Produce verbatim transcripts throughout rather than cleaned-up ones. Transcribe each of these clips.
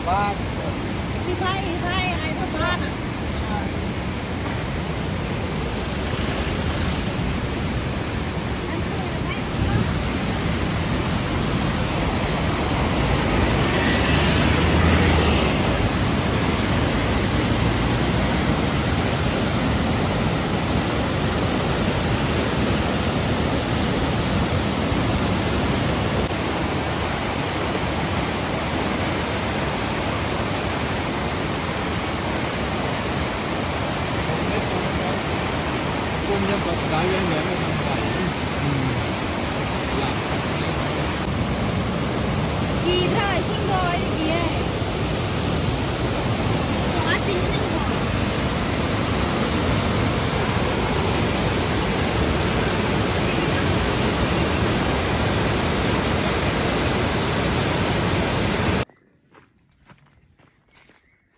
Hi, hi, hi, hi, hi.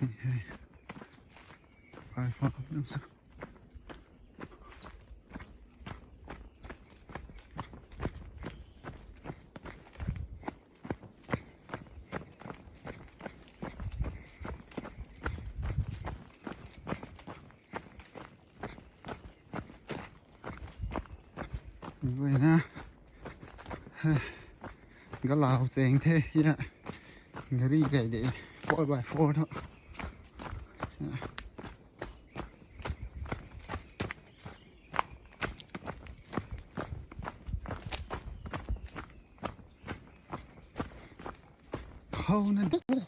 Hey, hey. Five, five, five. Guayna. Hey. Galau cheng the, ya. Gari kai de. Four by four tho. Ya. Khou na de. Ya.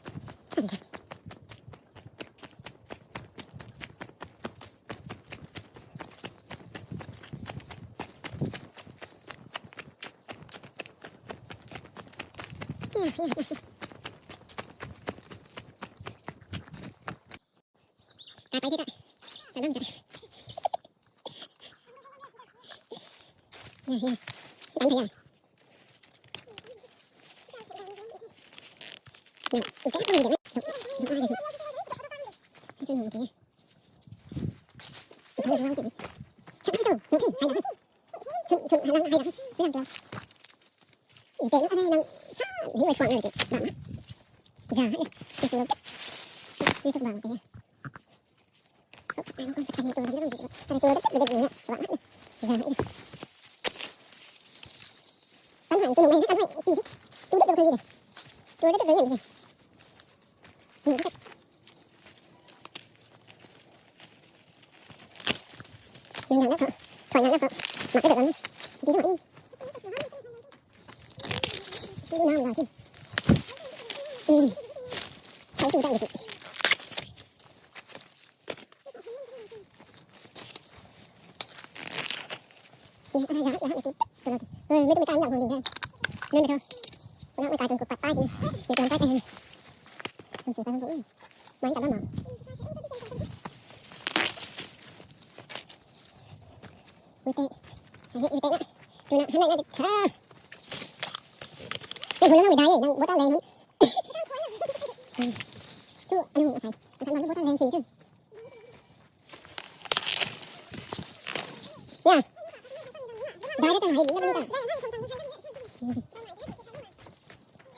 Dai de tang hei, na ni ta.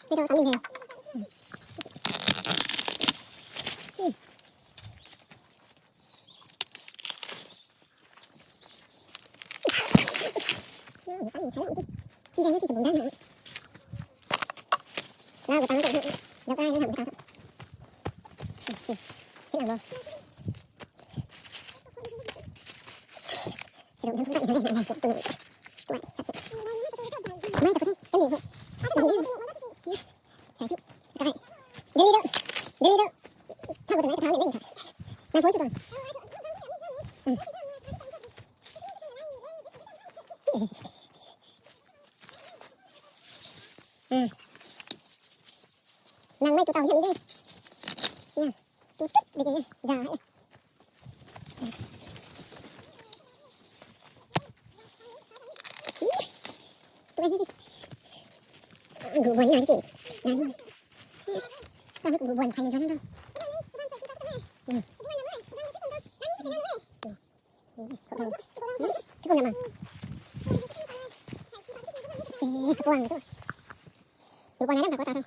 Ni ta tang ni hei. Nang mei tu tau hiam de. Ya, tu tut de ke, za e. Tu ni de. Gu buan na si. Na ni. Tang gu buan phai na jan na. Kapuang na ma. Eh, kapuang tu. Kapuang na ram ka kota tu.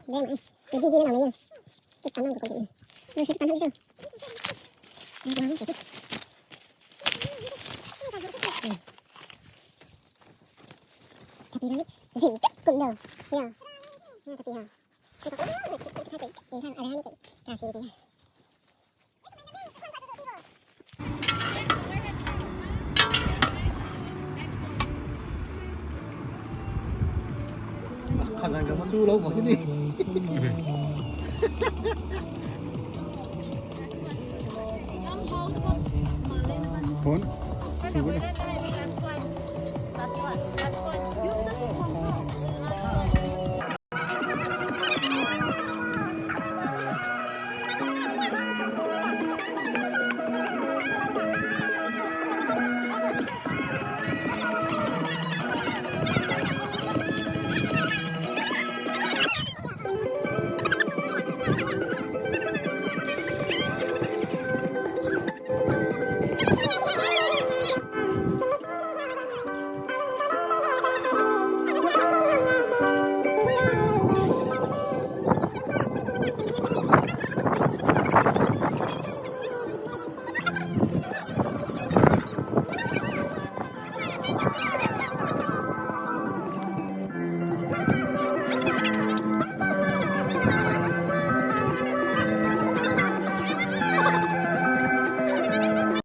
Deng ma. Di di na lang ni. Tu tan lang ko ko ni. Ni si tan lang ni. Ni lang ko. Tapi ni. Zin cik kum do. Ya. Ni tapi ha. Ni ko ko ni. Ni ko ko ni. Ni ko ko ni. Ni ko ko ni. Khat nan ka machu lou mak ni. Phone? Phone?